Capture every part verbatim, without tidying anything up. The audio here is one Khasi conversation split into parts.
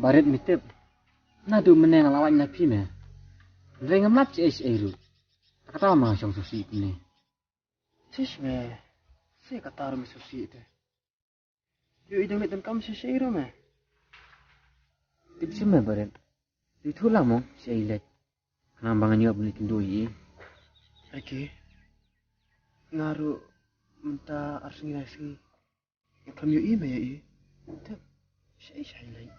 Barit, me tip, naduh mynne nga la wad na phi me. Hynrei ngam lap shaei shaei ruh. Te kata ma nga shong sngewsih kumne. Shish me, se kata ruh me sngewsih te. Ïohi dang leit donkam shaei shaei ruh me. Tip shim me Barit. Ïathuh lang mo shaei leit. Khnang ba ngan ïoh ban leit kynduh ïa i. Riki, nga ruh mynta ar sngi lai sngi nga khlem ïohi me ïa i. Tip shaei shaei leit.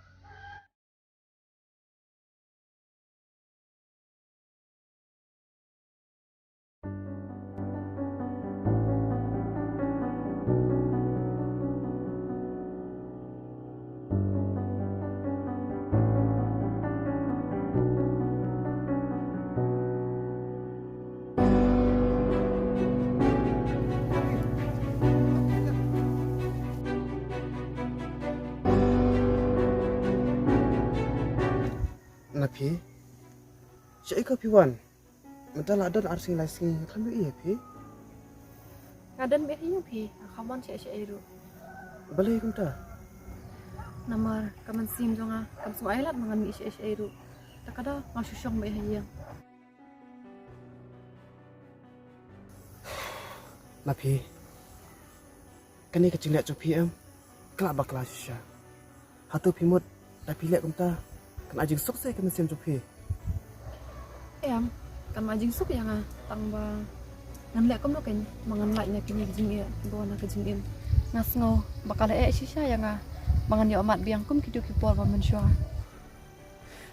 Na phi? Shaei ka phi wan? Mynta la don ar sngi lai sngi nga khlem ïohi ïa phi. Nga don beit ha ïing phi, nga khlem wan shaei shaei ruh. Balei kumta? Namar ka mynsiem jong nga kam sngew ailad ba ngan mih shaei shaei ruh. Te kata nga shu shong beit ha ïing. Na phi, kane ka jingleh jong phi em, ka lah bakla shisha. Hato phi mut da phi leh kumta kan ai jingsuk sha ka mynsiem jong phi? Em, kan ai jingsuk ïa nga, tang ba ngan leh kumno kein ba ngan lait na kine ki jingeh kiba wan na ka jingim. Nga sngew ba ka la eh shisha ïa nga ba ngan ïoh mad biang kum kito ki por ba mynshuwa.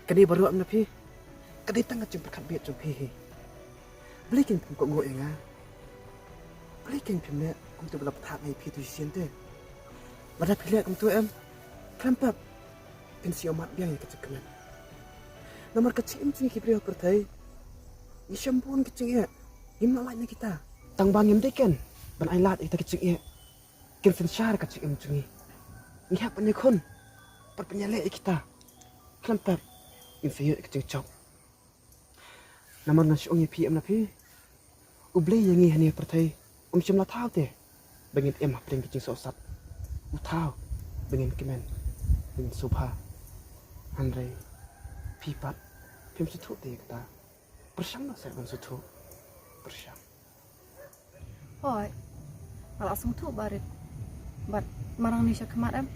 Kane baroh em na phi, ka dei tang ka jingpyrkhat beit jong phi hi. Balei kein phim kohnguh ïa nga? Balei kein phim leh kumto ba la pynthak nga ïa phi tu shisien te? Lada phi leh kumto em, khlem pep phin sa ïoh mad biang ïa ka jingkmen. Namar ka jingim jong ngi ki briew ha pyrthei, ngi shem bun ki jingeh, ngim lah lait na kita. Tang ba ngim dei kein ban ai lad ïa kita ki jingeh kin synshar ka jingim jong ngi. Ngi hap ban ïakhun bad ban ïaleh ïa kita. Khlem pep ngin sa ïoh ïa ka jingjop. Namar ngan shu ong ïa phi em na phi, U Blei ïa ngi hangne ha pyrthei um shym la thaw te ba ngin im hapdeng ka jingsohsat. U thaw ba ngin kmen, ba ngin sngewbha. Hynrei phi pat phim sngewthuh te ïa kata. Pyrshang noh seh ban sngewthuh. Pyrshang. Hooid, nga la sngewthuh Barit. Bad marang ne sha khmat em,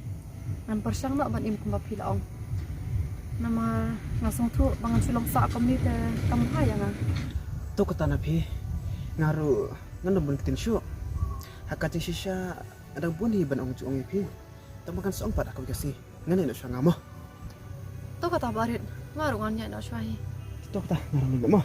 ngan pyrshang noh ban im kumba phi la ong. Namar nga sngewthuh ba ngan shu long sah kumne te kam bha ïa nga. To kata na phi, nga ruh ngan dang bun ktien shuh. Ha ka jingshisha nga dang bun hi ban ong jingong ïa phi. Tang ba ngan sa ong pat ha kawei ka sngi. Ngan ïaid noh shuwa nga mo. To kata Barit, nga ruh ngan ïaid noh shuwa hi. To kata, nga ruh ngan ïaid mo.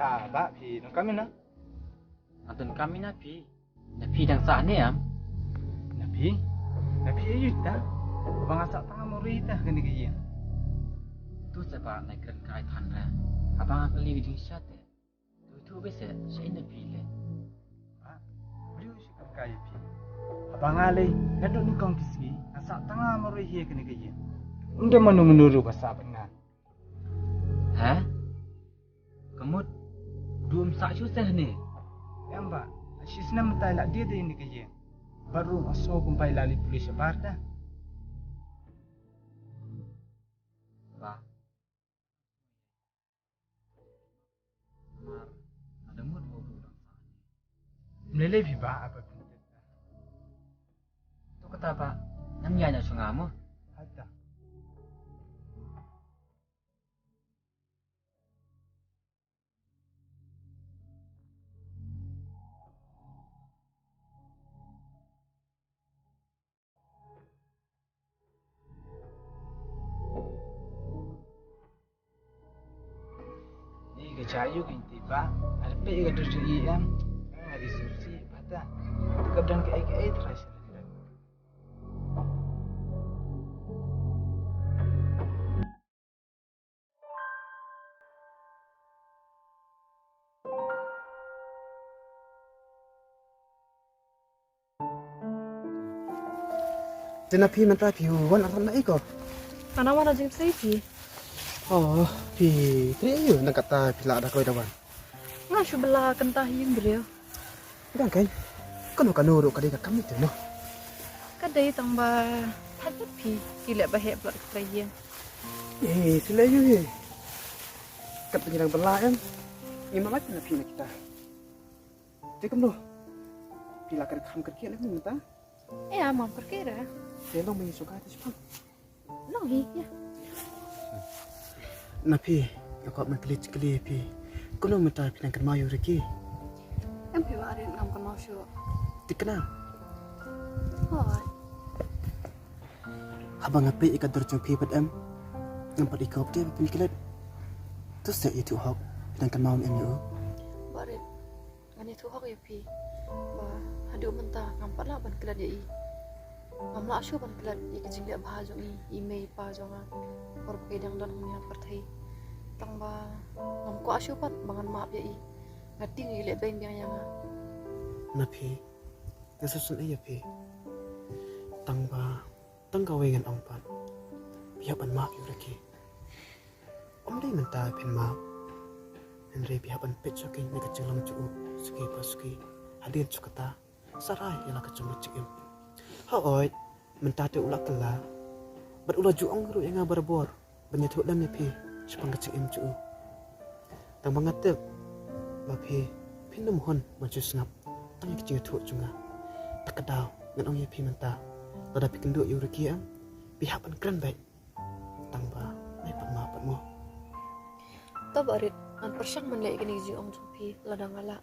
Ta ba phi nang kamin na? Ngan tun kamin na phi. Na phi dang sah ne em? Na phi? Na phi ayu ta? Ba nga sah tang mo ri ta kani ka ïing. Tu sa ba na kren kai than ra. Abang ka li ding sha te. Tu tu be se sha ina phi le. Ba. Bri u shi kam kai phi. Abang ale na dot ni kong ki sngi. Nga sah tang mo ri hi kani ka ïing. Unda manu manu ru ba sah ba nga. Hah? Ka mut du ym sah shuh seh ne? Em ba, shisnem mynta i la die de ine ka ïing. Bad ruh nga sngew kumba i la leit pule shabar te. Ba. Mar, nga da mut ba u ruh dang sah ne. Mlei lei phi ba, aba phi. To kata ba, ngam ïaid noh sha nga mo. Hata. Cha ïoh kin tiba, ar pe ka dur ju i em, nga di susi bata. Ka don ka ek ek trai sila. Te na phi mynta phi wan ang na iko. Ana wan jingtrei phi. Oh, phi trei yu nang kata phi la da koi da wan. Nga shu bela kenta hi ïing briew. Dang kai. Kano kano ruh ka dei ka kam ito no. Ka dei tang ba phat phi ki leh ba heh bla trei ïing. Eh, sila yu hi. Kat phi nang bela em. Ngi ma lak na phi na kita. Te kumno? Phi la kyrkham kyrkieh lem mynta? Eh, am kyrkieh re. Te long mynta suka te shipang. Long hi, ya. Na phi, nga kwah ban kylli kylli phi. Kumno mynta phi nang kynmaw ïa u Ricky? Em phi ba arin ngam kynmaw shuh. Te kynmaw. Hooid. Haba nga peit ïa ka dur jong phi bad em. Ngam pat i kop te ba phin klet. To seh ïathuh hok, phi nang kynmaw ne em ïa u? Barit, ngan ïathuh hok ïa phi ba haduh mynta ngam pat lah ban klet ïa i. Ngam lah shuh ban klet ïa ka jingleh bha jong i, i mei i pa jong nga. Por ba ki dang don hangne ha pyrthei. Tang ba ngam kwah shuh pat ba ngan map ïa i. Nga tieng i leh beiñ biang ïa nga. Na phi, nga sngewsynei ïa phi. Tang ba tang kawei ngan ong pat. Phi hap ban map ïa u Ricky. Ym dei mynta phin map. Hynrei phi hap ban peit shuh kein na ka jinglong jong u suki pa suki. Hadien shuh kata sa rai ïa la ka jong ka jingim. Hooid, mynta te u la kylla. Bad u la ju ong ruh ïa nga barabor ban ïathuh lem ïa phi shaphang ka jingim jong u. Tang ba nga tip ba phi phin ym hun ban shu sngap tang ïa ka jingïathuh jong nga. Ta ka daw ngan ong ïa phi mynta, lada phi kynduh ïa u Ricky em, phi hap ban kren beit. Tang ba nai pat ma pat mo. To Barit, ngan pyrshang ban leh ïa kane ka jingong jong phi lada nga lah.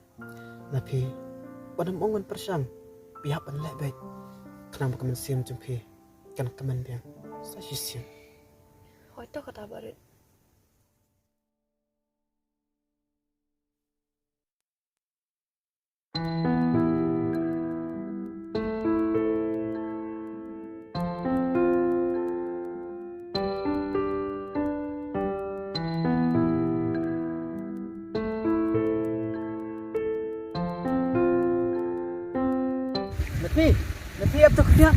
Na phi, wat nym ong ngan pyrshang, phi hap ban leh beit. Khnang ba ka mynsiem jong phi kan kmen biang sa shisien. Hooid to kata Barit. Napi, napi ap tu khia.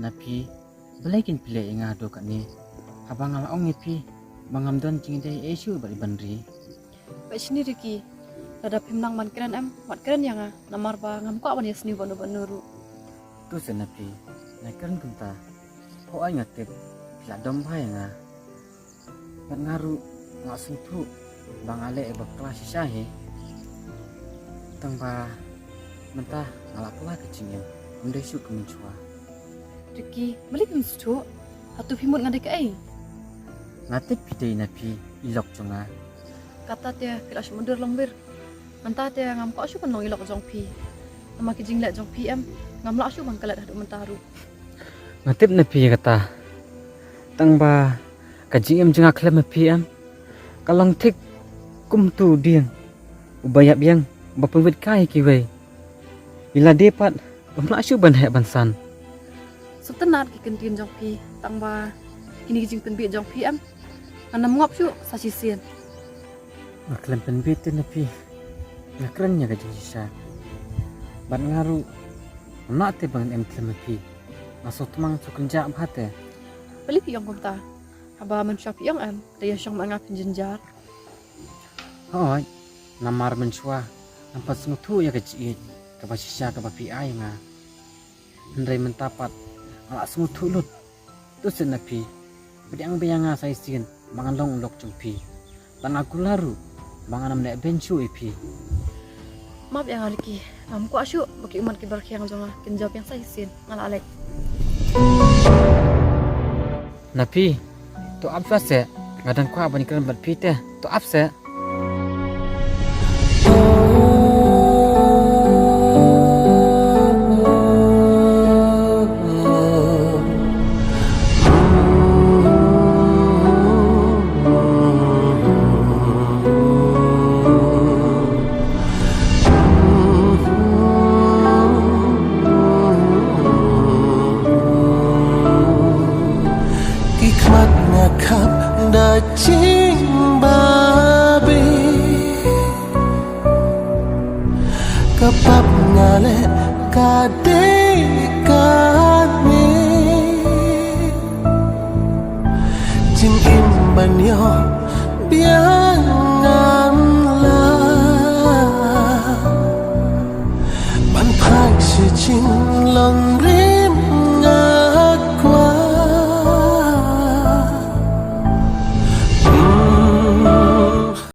Na phi, balei kin phi leh ïa nga haduh katne? Haba nga la ong ïa phi ba ngam don jingïadei ei shuh bad i Banri. Bad shini Ricky, lada phim nang ban kren em, wat kren ïa nga, namar ba ngam kwah ban ïasniew bad uno bad uno ruh. To seh na phi, nga kren kumta. Hooid nga tip phi la dom bha ïa nga. Bad nga ruh nga sngewthuh ba nga leh bakla shisha hi. Tang ba mynta nga la kylla ka jingim, ym dei shuh kum mynshuwa. Ricky, balei phim sngewthuh? Hato phi mut nga dei kaei? Nga tip phi dei na phi i lok jong nga. Kata te phi la shu mutdur longwir. Mynta te ngam kwah shuh ban long i lok jong phi. Namar ki jingleh jong phi em, ngam lah shuh ban klet haduh mynta ruh. Nga tip na phi ïa kata. Tang ba ka jingim jong nga khlem ma phi em, ka long thik kum utu u dieng uba ïap ïeng, uba pynwit kai ïa kiwei. Ïa lade pat ym lah shuh ban heh ban san. Sngewtynnat ki kyntien jong phi, tang ba kine ki jingpynbieit jong phi em, ngan ym ngop shuh sa shisien. Nga khlem pynbieit te na phi. Nga kren ïa ka jingshisha. Bad nga ruh ngam lah te ba ngan im khlem ma phi. Nga sngewtmang sngewkynjah bha te. Balei phi ong kumta? Haba mynshuwa phi ong em, te ïa shong ma nga phin jynjar. Hooid, namar mynshuwa ngam pat sngewthuh ïa ka jingïeit kaba shisha kaba phi ai ïa nga. Hynrei mynta pat nga la sngewthuh lut. To seh na phi, pdiang beit ïa nga sa shisien ba ngan long u lok jong phi. Bad nga kular ruh ba ngan ym leh beiñ shuh ïa phi. Map ïa nga Ricky, ngam kwah shuh ba ki ummat ki barkhïang jong nga kin jaw biang sa shisien. Nga la leit. Na phi, To ap shuwa seh, nga dang kwah ban kren bad phi te. To ap seh. Ki khmat nga khap da jingbabe. Ka pap nga leh ka dei